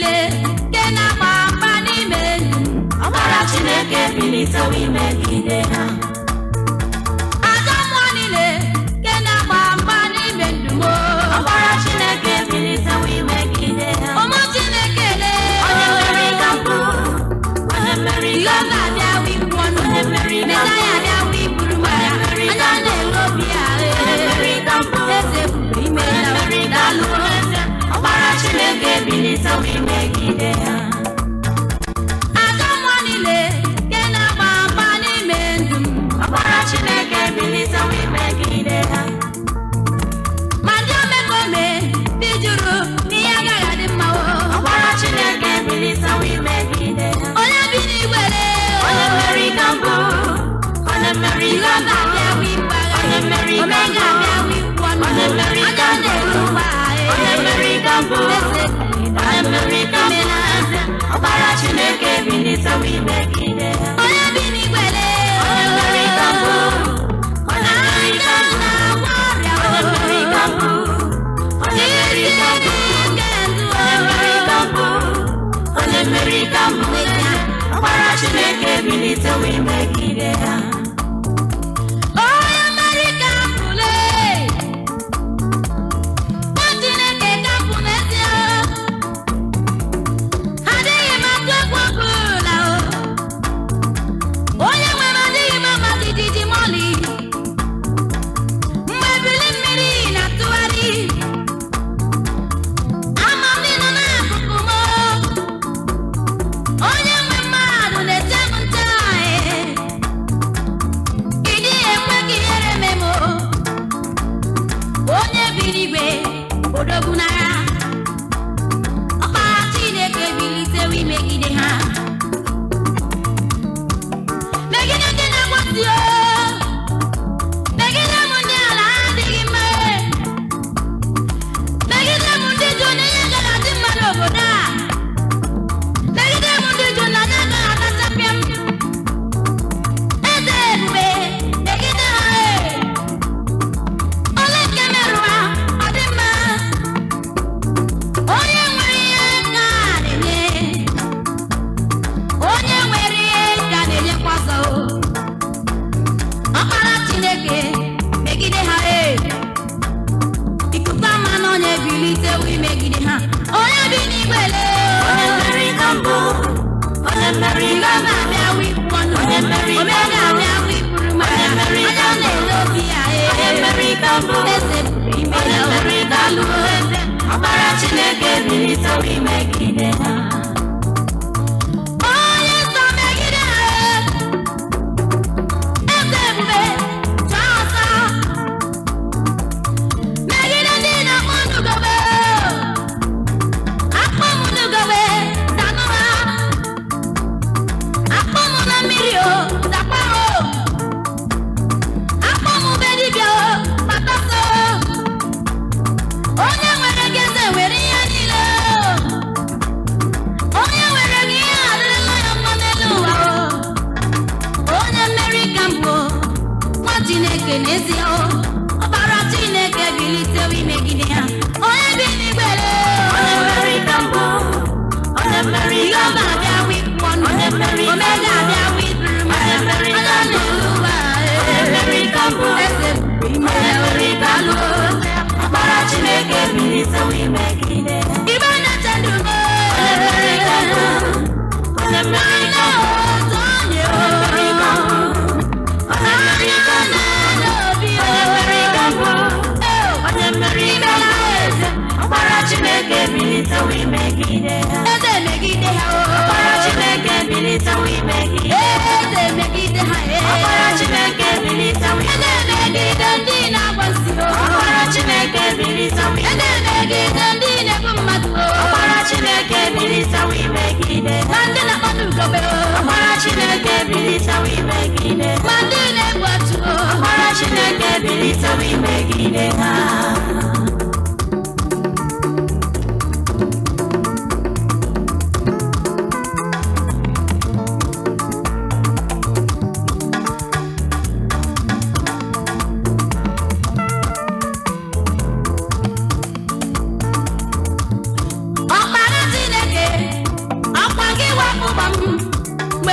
niile nke na-agba mgba n'ime ndụ m. Ọkpara Chineke bilitewo imegide ha. Ajọ mmụọ niile nke na-agba mgba n'ime ndụ m. Ọkpara Chineke bilitewo imegide ha. Ụmụ Chineke lee. Onye mmeri ka mbụ, onye mmeri ka Jehova mbụ, abịawo igbu ọnụ. Onye mmeri ka mbụ. Mesaya abịawo iburu m agha. Onye mmeri ka Anya mbụ. na-ele obi ya. Onye mmeri ka mbụ. Eze ebube Onye imeela. mmeri ka mbụ. Ọkpara Chineke bilitewo imegide ha. Ajọ mmụọ niile nke na-agba mgba n'ime ndụ m. Ọkpara Chineke bilitewo imegide ha. Ma ndị omekome ndị jụrụ n'ihe agaghị adị mma o. Ọkpara Chineke bilitewo imegide ha. Onye bi n'igwe lee. Onye mmeri ka mbụ, onye mmeri ka Jehova mbụ, abịawo ibu agha. Onye mmeri ka Omega mbụ. abịawo ikwu ọnụ. Onye mmeri ka Anya mbụ. na-eru ụwa. Onye mmeri ka mbụ, Eze onye mmeri ka mbụ. Ọkpara Chineke bilitewo imegide ha. Onye bi n'igwe lee. Onye mmeri ka mbụ, onye mmeri ka Anya mbụ, na-agwọ ọrịa. onye mmeri ka mbụ, onye mmeri ka mbụ, onye mmeri ka mbụ, onye mmeri ka mbụ. Ọkpara Chineke bilitewo imegide ha. Onye mmeri ka mbụ lee. Nwa Chineke ka mbụ n'ezie. Adịghị m atụ egwu ọbụla o. Onye nwe m adịghị m ama jijiji ma ọlị. Mgbe ebili mmiri na-atụgharị, ama m na ị nọ n'akụkụ m. Onye nwe mmadụ na-eche m nche. Ị dịghị ekwe ka ihere mee m o. Onye bi n'igwe odogwu n'agha. Ọkpara Chineke bilitewo imegide ha. Megide ndị na-agbasi o. Megide m ndị ala adịghị mma. Megide m ndị jụ na ihe agaghị adị mma n'obodo a. Megide m ndị jụ na anyị agaghị atachapịa m. Eze ebube megide ha e. Ole nke merụ ha ọ dị mma. Onye nwere ihe ka na-enye. Onye nwere ihe ka na-enyekwa ọzọ o. Ọkpara Chineke megide ha e. Ikuku ama na onye bilitewo imegide ha. Onye bi n'igwe lee. Onye mmeri ka mbụ, onye mmeri ka Jehova mbụ, abịawo ikwu ọnụ. Onye mmeri ka Omega mbụ. abịawo iburu m agha. Onye mmeri ka Anya mbụ. na-ele obi ya e. Onye mmeri ka mbụ, Eze ebube onye imeela. mmeri ka mbụ. Ọkpara Chineke bilitewo imegide ha. Onye nsọ megide ha. Eze ebube chọọ ọsọ. Megide ndị na-akpọ ndụgobe. Akpọ m ndụgobe, zanụ ha. Akpọ m na mmiri o, zakwa o. Akpọ m ube dibịa o, kpatọsọ. Onye nwere gị eze nwere ihe niile o. Onye nwere gị ihe adịrịla ya mma n'elu ụwa o. Onye mmeri ka mbụ nwa Chineke n'ezie o. Ọbara Chineke bilitewo imegide ha. Onye bi n'igwe lee. Onye mmeri ka mbụ, onye mmeri ka Jehova mbụ, abịawo ikwu ọnụ. Onye mmeri ka Omega mbụ. abịawo iburu m Onye agha. mmeri Anya ka mbụ. na-elu ụwa Onye mmeri ka mbụ, Eze ebube onye imeela. mmeri ka mbụ. Ọkpara Chineke bilitewo imegide ha. Ibe na-eche ndụ m. Onye mmeri ka mbụ, onye mmeri ka mbụ, Otu onye o. onye mmeri ka mbụ, onye mmeri ka mbụ, onye mmeri ka mbụ, onye mmeri ka mbụ. Ọkpara Chineke bilitewo imegide ha. Eze megide ha o. Ọkpara Chineke bilitewo imegide ha. Eze megide ha e. Ọkpara Chineke bilitewo Eze megide ndị na-agbasi o. Ọkpara Chineke bilitewo Eze megide ndị na-egbu mmadụ o. Ọkpara Chineke bilitewo imegide ha. Ma ndị na-akpọ n'ugobe o. Ọkpara Chineke bilitewo imegide ha. Ma ndị na-egbu ọchụ o. Ọkpara Chineke bilitewo imegide ha. Ọkpara Chineke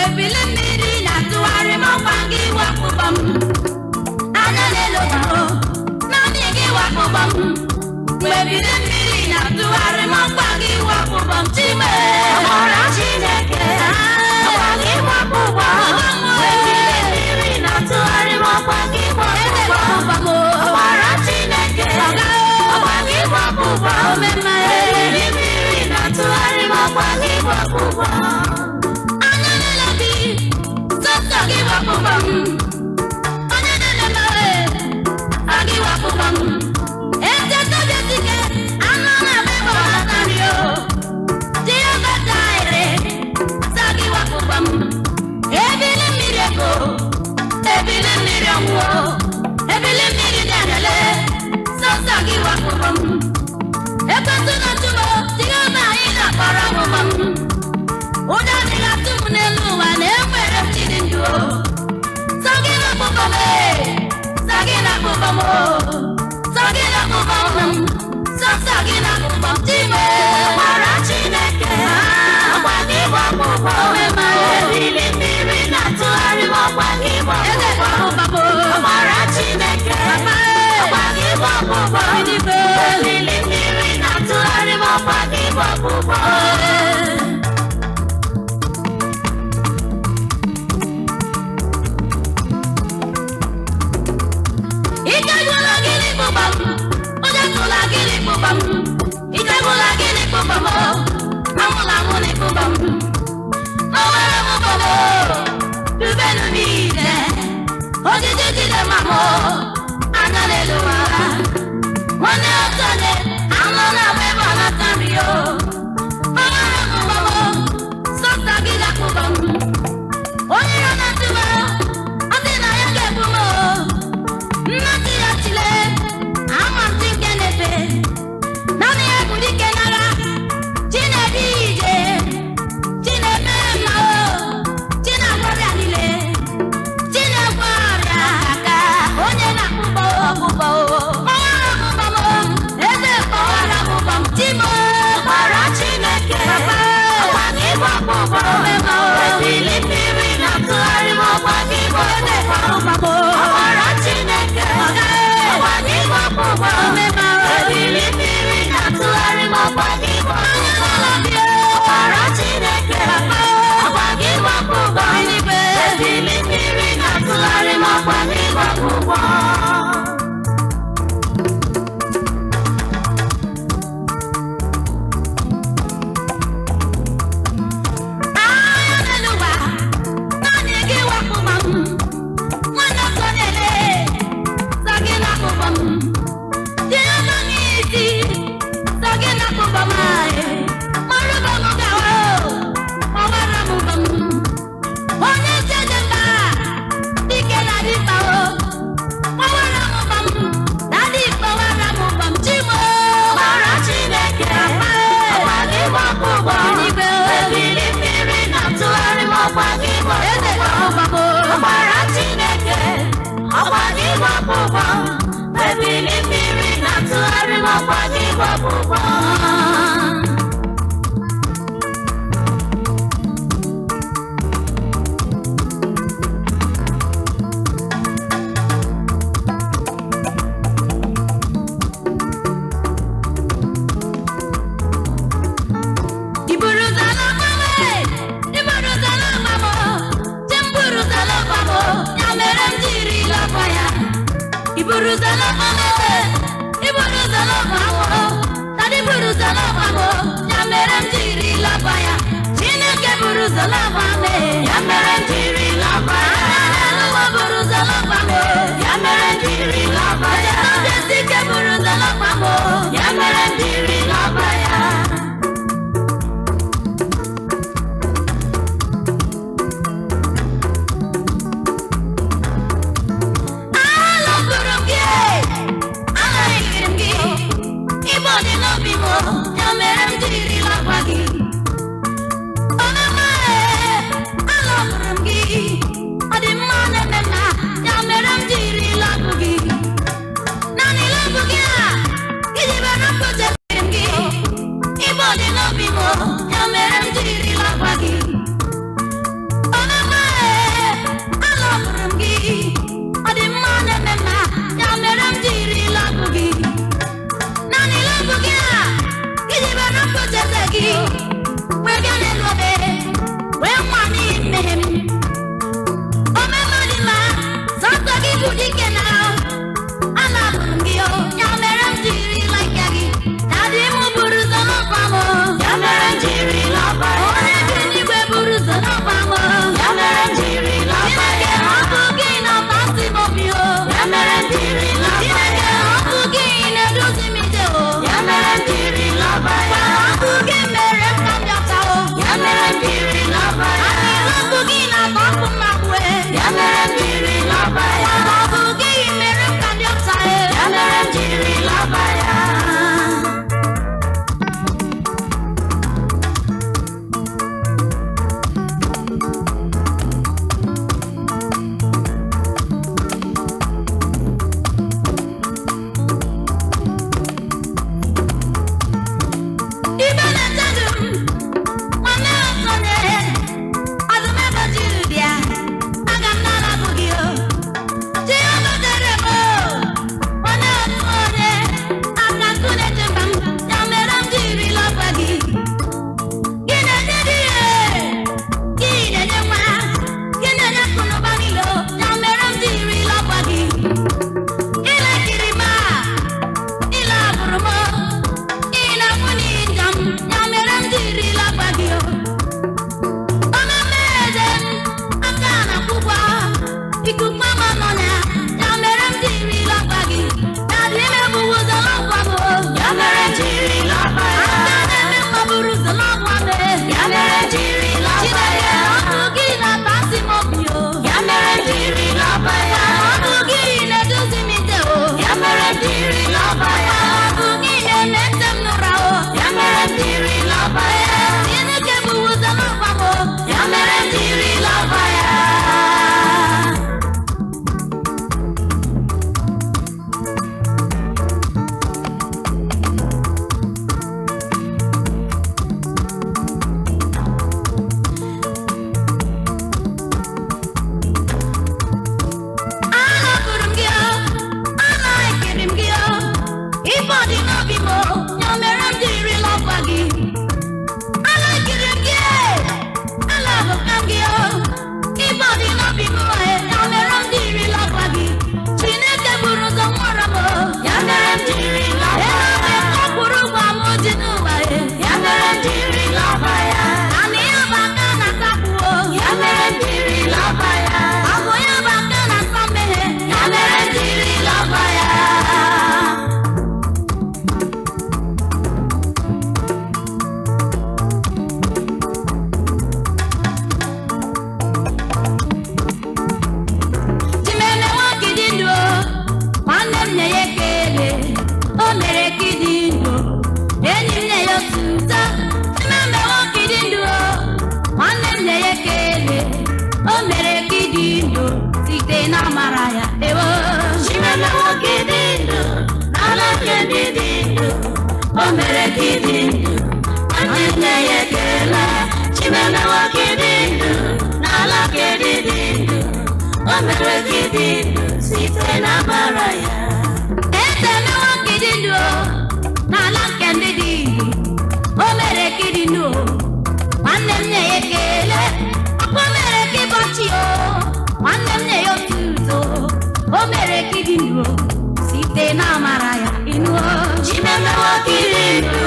Mgbe ebili mmiri na-atụgharị m, ọkwa gị wakpụkpọ m. Anya na-elo m, naanị gị wakpụkpọ m. Mgbe ebili mmiri na-atụgharị m, ọkwa gị wakpụkpọ m. Chime. Ọkpara Chineke, ọkwa gị gbapụ ụgbọ. Ebili mmiri na-atụgharị m, ọkwa gị gbapụ Eze ụgbọ. wakpụkpọ m. Ọkpara Chineke, ọkwa gị gbapụ ụgbọ. Omemma. Ebili mmiri na-atụgharị m, ọkwa gị gbapụ ụgbọ. Anya na-ele gị, sọsọ gị wakpụkpọ m. Onye na-ele m, ọ gị wakpụkpọ m. Eze tobiasike, anụ na-agba egbe ọlatarị o. Jehova Jire, sọ gị wakpụkpọ m. Ebili mmiri ego, ebili mmiri ọnwụ o, ebili mmiri dị sọsọ gị wakpụkpọ m. Ekwentị na-achụ m, Jehova anyị na-akpọrọ ọmụmụ m. Ụjọ adịghị atụ m n'elu ụwa na enwere m chi dị ndụ o. Sọ gị na akpụkpọ m ee, sọ gị na akpụkpọ m o, sọ gị na akpụkpọ m, sọsọ gị na akpụkpọ m. Chime. Ọkpara Chineke, ọkwa gị gbapụ ụgbọ. Omemma. Ebili mmiri na-atụgharị m, ọkwa gị gbapụ Eze ụgbọ. akpụkpọ m o. Ọkpara Chineke, Papa ee. ọkwa gị gbapụ ụgbọ. Eluigwe. Ebili mmiri na-atụgharị m, ọkwa gị gbapụ ụgbọ. Ike gwụla gịnị kpụkpọ m? Ụjọ tụla gịnị kpụkpọ m? Ike gwụla gịnị kpụkpọ m? Anwụla anwụ n'ịkpụkpọ m. O nwere m ụkpọ m, dubenu m ije. Ojiji jide ma m, anya n'elu ụwa. Nwanne otu onye, anụ na-agba ebe ọ na-ata nri o. O nwere m ụkpọ m, sọsọ gị ga-akpụkpọ m. Onye iro na-atụ m, ọ sị na ya ga-egbu m o. Nnati ya chile, ama m Chike na-efe. Naanị ya bụ dike n'agha, Chi na-edu ije, Chi na-eme mma o, Chi na-agwọ ọrịa niile, Chi na-egwo ọrịa aka, onye na-akpụkpọ ọkpụkpọ o. Kpọwara m ụgbọ m, eze kpọwara m ụgbọ m, Chi m o. Ọkpara Chineke, Papa. ọkwa gị gbapụ ụgbọ. Omemma o. Ebili mmiri na-atụgharị m, ọkwa gị gbapụ Eze ụgbọ. kpọwara m o. Ọkpara Chineke, Ọga. ọkwa gị gbapụ ụgbọ. Omemma o. Ebili mmiri na-atụgharị m, ọkwa gị gbapụ ụgbọ. Ọkpara Chineke, ọkwa gị gbapụ ụgbọ. Eluigwe. Ebili mmiri na-atụgharị m, ọkwa gị gbapụ ụgbọ. Agha n'elu ụwa, naanị gị wakpụkpọ m. Nwanne otu onye ele, sọ gị na-akpụkpọ m. Jiri ọnụ n'isi, sọ gị na-akpụkpọ m ayị. Mọrụbọ m gawa o, kpọwara m ụgbọ m. Onye isi eje mba, dike na dimkpa o. Kpọwara m ụgbọ m, daddy kpọwara m ụgbọ m. Chi m o. Ọkpara Chineke, ọkwa gị gbapụ ụgbọ. Eluigwe. Ebili mmiri na-atụgharị m, ọkwa gị gbapụ Eze ụgbọ. kpọwara m o. Ọkpara Chineke, ọkwa gị gbapụ ụgbọ. Ebili mmiri na-atụgharị m, ọkwa gị gbapụ ụgbọ. Iburuzala mama, iburuzala mama, chimburuzala mama, ya mere m jiri lakwa ya. Iburuzala mama, iburuzala mama, tadi buruzala mama, ya mere m jiri lakwa ya. Chineke buruzala mama, Ya mere m jiri laba ya. Alaluwa buruzala mama, Ya mere m jiri laba ya. Echetobiasike buruzala mama. Ya mere m jiri laba ya. Alọgụrụ m gị, alaghịrị m gị, ịbụ dị n'obi m, ya mere m jiri lakwa gị. Omeme, alọgụrụ m gị, ọ dị mma na-eme mma, ya mere m jiri lapụ gị. Naanị lapụ gị a, iji bere mkpochebiri m gị, ịbụ dị n'obi m, ya mere m jiri lakwa gị. Omeme, ụzọ n'ọgwa m o. Ya mere jiri lọba ya. Aka na-eme mma buru ụzọ n'ọgwa m e. Ya mere jiri lọba Chineke ya. ọnụ gị na-akpasị m obi o. Ya mere jiri lọba ya. Ọnụ gị na-eduzi m ije o. Ya mere jiri lọba ya. Ọnụ gị na-eme ntị m nụra o. Ya mere jiri lọba ya. Chineke bụ ụzọ n'ọgwa m o. Ya mere jiri lọba ya. Anapụrụ m gị o, anaghịkiri m gị o, ife ọ dị n'obi m o, ya mere m jiri lọgwa gị. Anaghịkiri m gị e, alabụka m gị o, ife ọ dị n'obi m o, ya mere m jiri lọgwa gị. Chineke buru ụzọ nwụrụ m o, Ya mere m jiri lọba ebe ya. ọ kwụrụ ụgwọ m ji n'ụwa e. Ya mere m jiri lọba ya. Anị ya bụ aka na-asapụ o, Ya mere m jiri lọba ya. ọgụ ya bụ aka na-asa mmehie. Ya mere m jiri lọba ya. Chimeme nwoke dị ndụ o, nwanne m nye ya ekele, o mere ka ị dị ndụ, enyi m nye ya otuto. Chimeme nwoke dị ndụ o, nwanne m nye ya ekele, o mere ka ị dị ndụ site n'amara ya ewo. Chimeme nwoke dị ndụ, n'ala nke ndị dị ndụ, o mere ka ị dị ndụ. Nwanne m nye ya ekele. Chimeme nwoke dị ndụ, n'ala nke ndị dị ndụ, o mere ka ị dị ndụ site n'amara ya. Eze eme nwoke dị ndụ o, n'ala nke ndị dị ndụ, o mere ka ị dị ndụ o. Nwanne m nye ya ekele, ọkwa mere ka ịbọchị o. Nwanne m nye ya otuto, o mere ka ị dị ndụ o, site n'amara ya ịnụ o. Chimeme nwoke dị ndụ,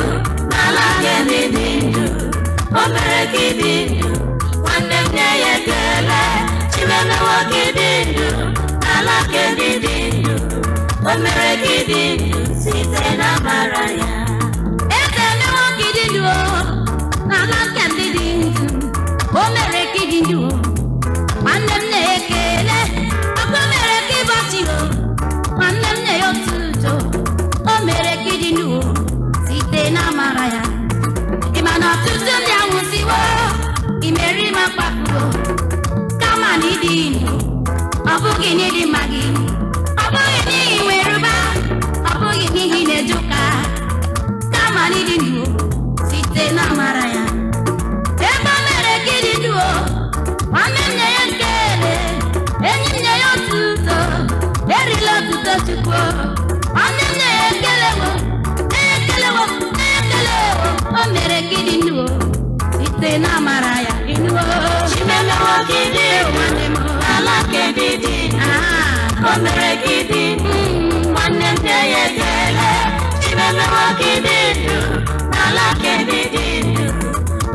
n'ala nke ndị dị ndụ, o mere ka ị dị ndụ. Nwanne m nye ya ekele. Chimeme nwoke dị ndụ, n'ala nke ndị dị ndụ, o mere ka ị dị ndụ site n'amara ya. Eze eme nwoke dị ndụ o, n'ala nke ndị dị ndụ, o mere ka ị dị ndụ o. Nwanne m nye ya ekele, ọkwa mere ka ịbọchị o. Nwanne m nye ya otuto, o mere ka ị dị ndụ o, site n'amara ya. Ị ma na ọtụtụ ndị anwụsịwo, imeri ma kpafuo, kama na ịdị ndụ, ọ bụghị n'ịdị mma gị, ọ bụghị n'ihi nwere ụba, ọ bụghị n'ihi na-eje ụka, kama na ịdị ndụ site n'amara ya. Ebe o mere ka ịdị ndụ o, nwanne m nye ya ekele, enyi m nye ya otuto, erila otuto Chukwu o. Nwanne m nye ya ekele wo, ekele wo, ekele wo, o mere ka ịdị ndụ o, site n'amara ya ịnụ o. Chimeme nwoke dị ndụ, Nwanne m o. n'ala nke ndị dị ndụ, Ah. o mere ka ị dị ndụ. Nwanne m nye ya ekele. Chimeme nwoke dị ndụ, n'ala nke ndị dị ndụ,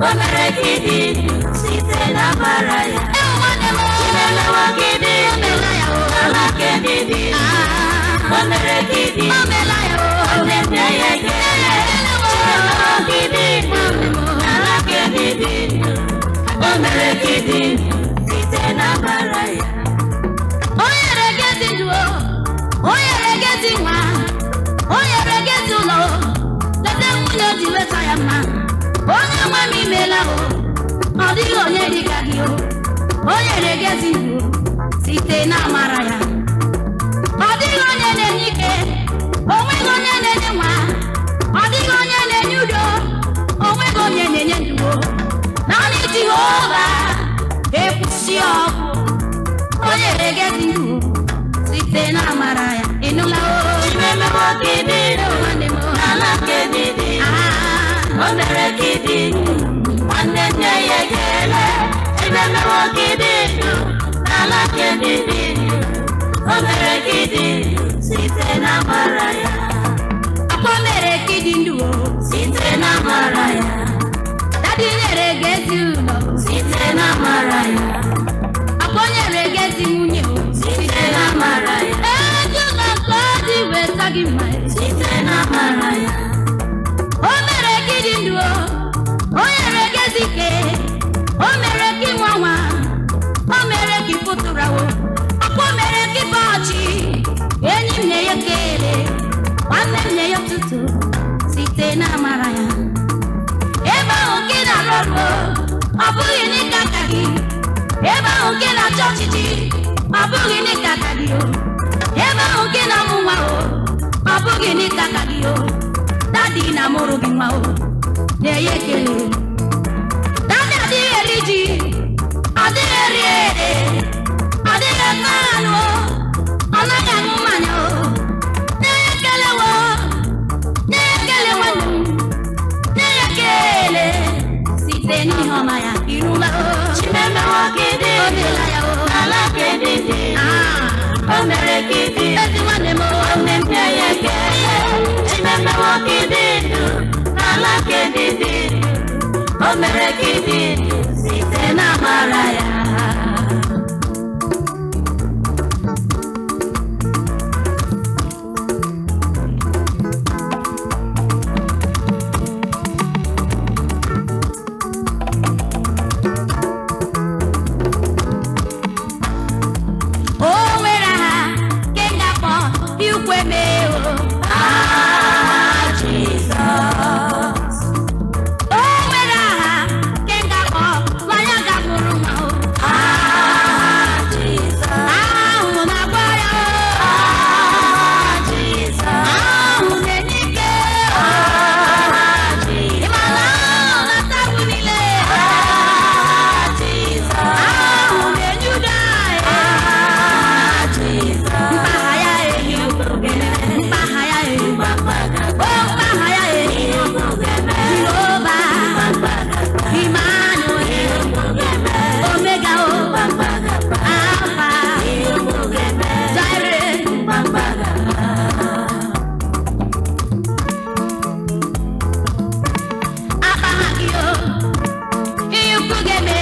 o mere ka ị dị ndụ site n'amara ya. Ewu nwanne m o. Chimeme nwoke dị ndụ, O mela ya o. n'ala nke ndị dị ndụ, Ah. o mere ka ị dị O ndụ. mela ya o. Nwanne m nye ya ekele. Chimeme nwoke dị ndụ, n'ala nke ndị dị ndụ, o mere ka ị dị ndụ site n'amara ya. O nyere gị ezi ndụ o, o nyere gị ezi nwa, o nyere gị ezi ụlọ o, leta nwunye o ji weta ya mma. Onye nwe m imela o, ọ dịghị onye dị ka gị o. O nyere gị ezi ndụ o, site n'amara ya. Ọ dịghị onye na-enye ike, o nweghị onye na-enye nwa, ọ dịghị onye na-enye udo, o nweghị onye na-enye ndụ o. Naanị Jehova ekwusi ọgwụ. O nyere gị ezi ndụ site n'amara ya ịnụla o. Chimeme nwoke dị ndụ, Nwanne m o. n'ala nke ndị dị ndụ, Ah. o mere ka ị dị ndụ. Nwanne m nye ya ekele. Chimeme nwoke dị ndụ, n'ala nke ndị dị ndụ, o mere ka ị dị ndụ site n'amara ya. Akwa mere ka ị dị ndụ o. Site n'amara ya. Dadi nyere gị ezi ụlọ Site n'amara ya. Akwa nyere gị ezi nwunye o. Site n'amara ya. Ezi ụlọ nke ọ dị weta gị mma. Site Ọ bụghị n'ike aka gị. Ebe ahụ nke na-achọ ọchịchị, ọ bụghị n'ike aka gị o. Ebe ahụ nke na-amụ nwa o, ọ bụghị n'ike aka gị o. Daddy na-amụrụ gị nwa o, na-enye ekele. Daddy adịghị eri ji, ọ dịghị eri ede, ọ dịghị ata anụ o, ọ naghị aṅụ mmanya o. Na-enye ekele wo, na-enye ekele nwanne m, na-enye ekele site n'ihe ọma ya irula o. Chimemewo ka ị dị O ndụ meela ya o. n'ala ka ị dị ndụ. Ah, O mere ka ị dị ndụ. ezi nwanne m o. Nwanne m nye ya ekele. Chimemewo ka ị dị ndụ n'ala ka ị dị ndụ. O mere ka ị dị ndụ site n'amara ya. O nwere aha nke m ga-akpọ ikwe mee o. Ah, Jizọs. O nwere aha nke m ga-akpọ nwanyị ga-amụrụ nwa o. Ah, Jizọs. Ahụ na-agwọ ya o. Ah, Jizọs. Ahụ na-enye ike o. Ah, Jizọs. Ị ma na ahụ na-ata ahụ niile. Ah, Jizọs. Ahụ na-enye udo anyị. Ah, Jizọs. Mkpaha ya ehi. Mkpaha ya ehi. O mkpaha ya ehi. Jehova. Emmanuel. Omega o. Alpha. Jireh. Akpaha gị o. Ihe ukwu ga-eme.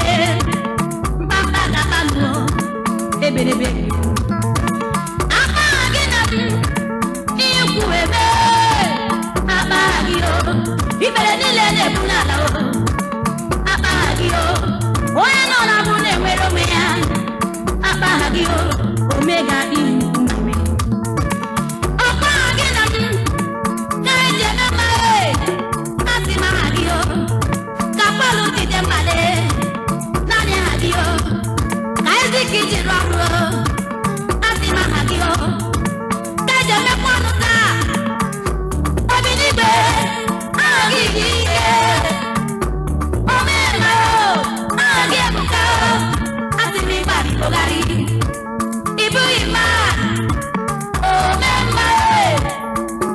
Mkpamkpa ga-akpa m o. Ebelebe. Akpaha gị na m. Ihe ukwu eme. Akpaha gị o. Ikpere niile na-ebu n'ala o. Akpaha gị o. Onye nọ n'agbụ na-enwere onwe ya. Akpaha gị o. Omega ihe ukwu na-eme. Akpaha gị na m. Na-eji eme mma e. Asị m aha gị o. Ka Pọl jide mgbale. Naanị aha gị o. Ka Isaac ji rụọ ọrụ o. Asị m aha gị o. Ka eji emekwa ọnụ taa. Obi n'igwe, aha gị dị ike. Omema o, aha gị ebuka o. Asị m ịgbarị Ị bụghị mma. Omemma e,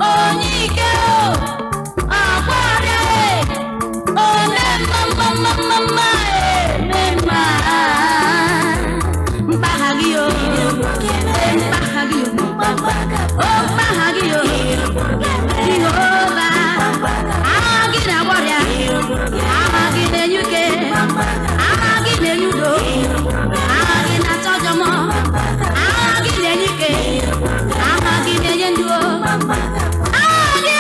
onye ike o, ọgwọ ọrịa e, omemma mma mma mma mma e, memma. Mkpagha gị o, mkpagha gị o, o mkpagha gị o, Jehova, aha gị na-agwọ ọrịa, aha gị na-enye ike, aha gị na-enye udo, aha gị na-achọ ọjọọ mọ, aha gị na-enye ike, aha gị na-enye ndụ o. Aha gị,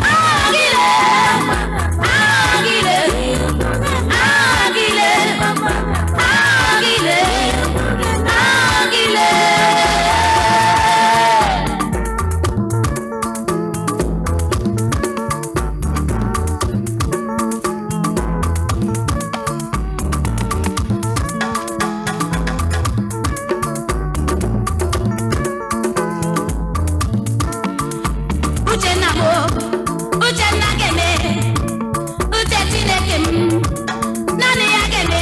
aha gị le, aha gị le, aha gị le, aha gị le, aha gị le. Uchenna m o, Uchenna ga-eme, uche Chineke m, naanị ya ga-eme,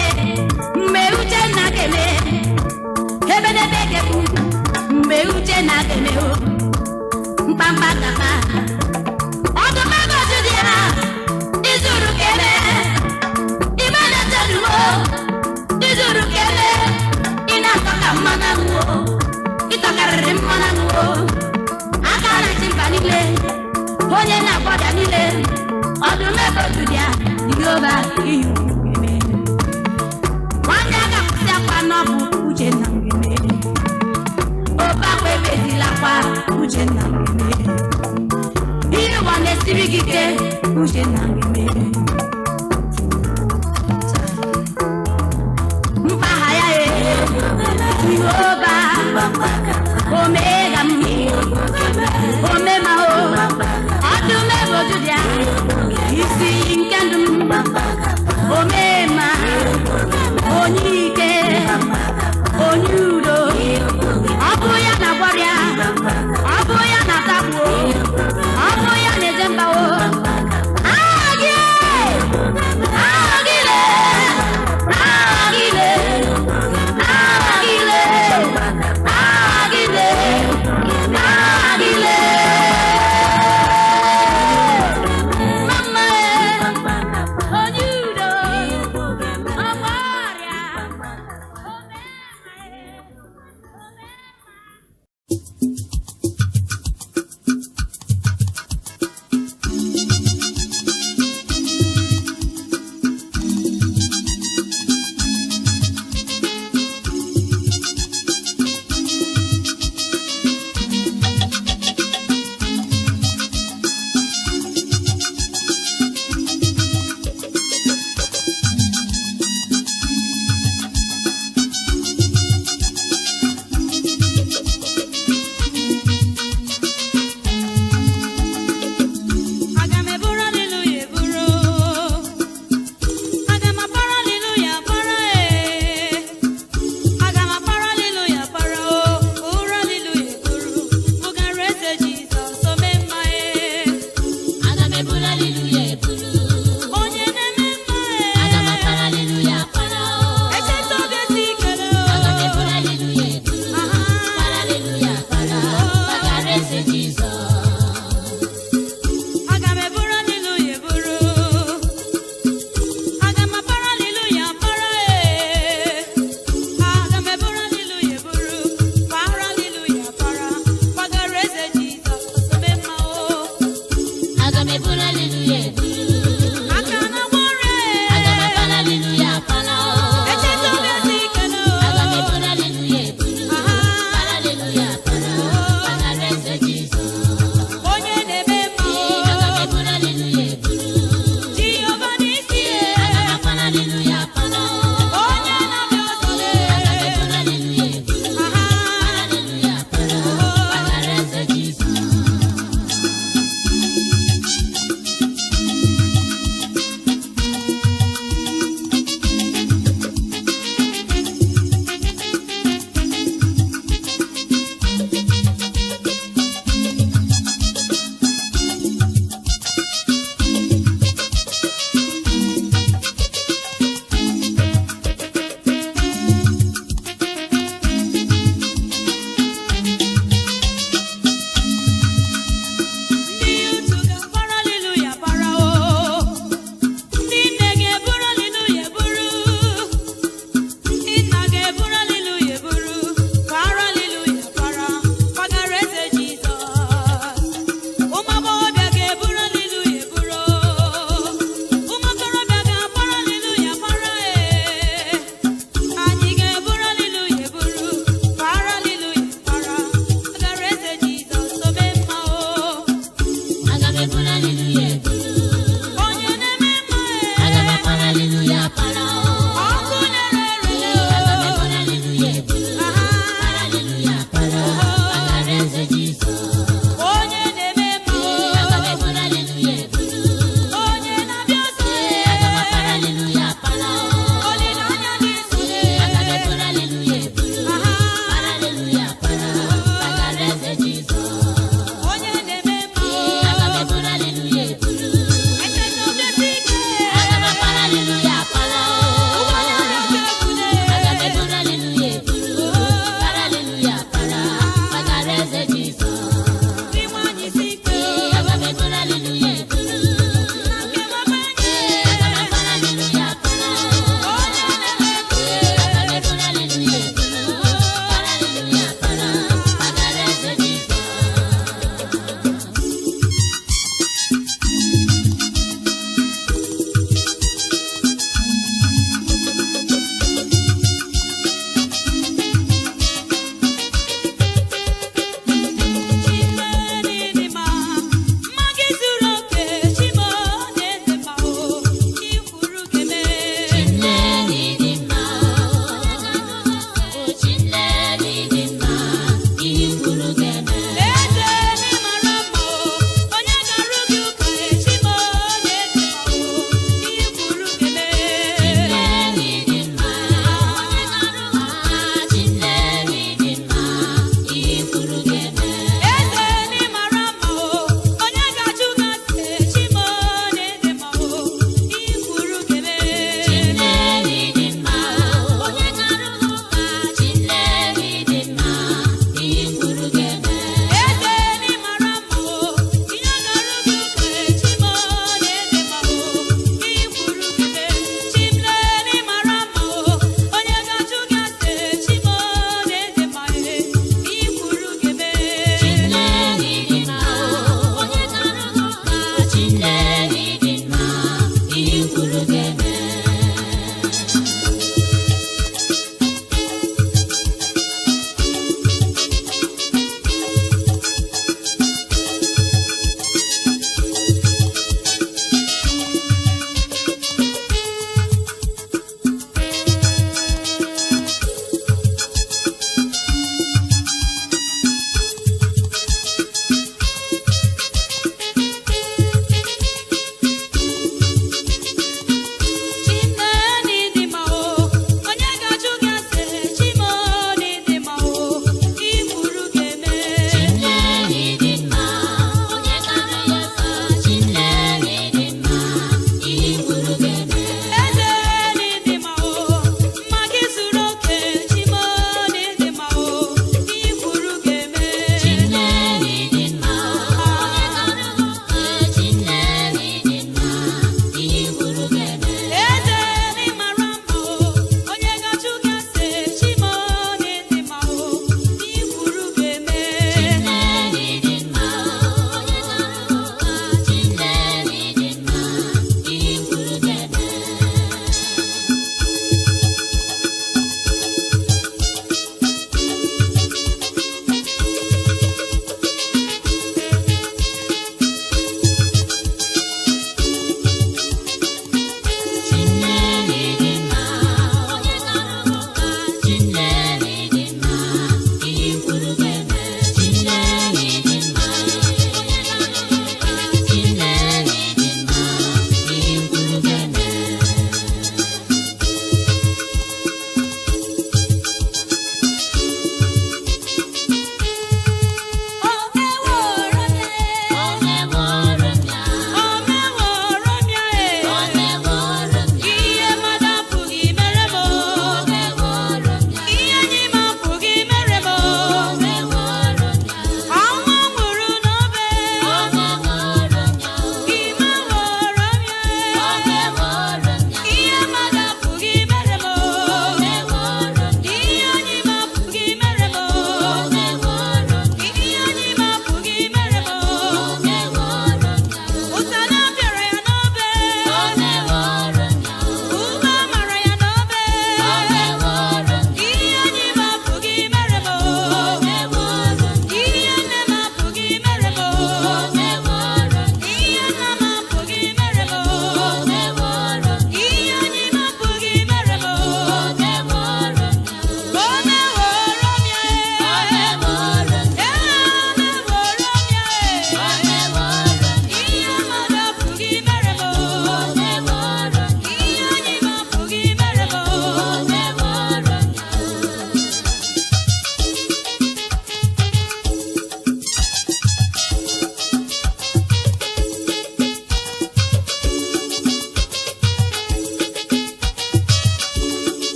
mgbe Uchenna ga-eme, ebedebe ga-ekwu, mgbe Uchenna ga-eme o, mkpamkpa gaba. Ọdụm agọzi dị ya, izuru ka eme, ibe na-etedu o, izuru ka eme, ị na-atọ ka mmanụ aṅụ o, ịtọkarịrị mmanụ aṅụ o. Aka na-achị mba niile, onye na-agbọbịa niile, ọdụm ebe otu dị ya, Jehova ihe ukwu ga-eme. Nwanne a ga-akwụsị akwa n'ọbụ Uchenna m ga-eme. Ofe akwa ebezila akwa Uchenna m ga-eme. Ihe ụwa na-esiri gị ike Uchenna m ga-eme. Mkpagha ya e, Jehova, Omega m, Omema o, ọdụm ebe oju dị ya, isi iyi nke ndụ m, Omega. Haleluya eburu. Onye na-eme mma. Aga m akpara haleluya para o. Ọkụ na-ere Aga m ere. eburu haleluya eburu. Para haleluya para. Maka eze Jizọs. Onye na-eme mma. Aga m eburu haleluya eburu. Onye na-abịa ọzọ. Aga m akpara haleluya para o. Olileanya dị nso. Aga m eburu haleluya eburu. Para haleluya para. Maka eze Jizọs. Onye na-eme mma. Aga m eburu haleluya eburu.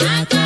N'aka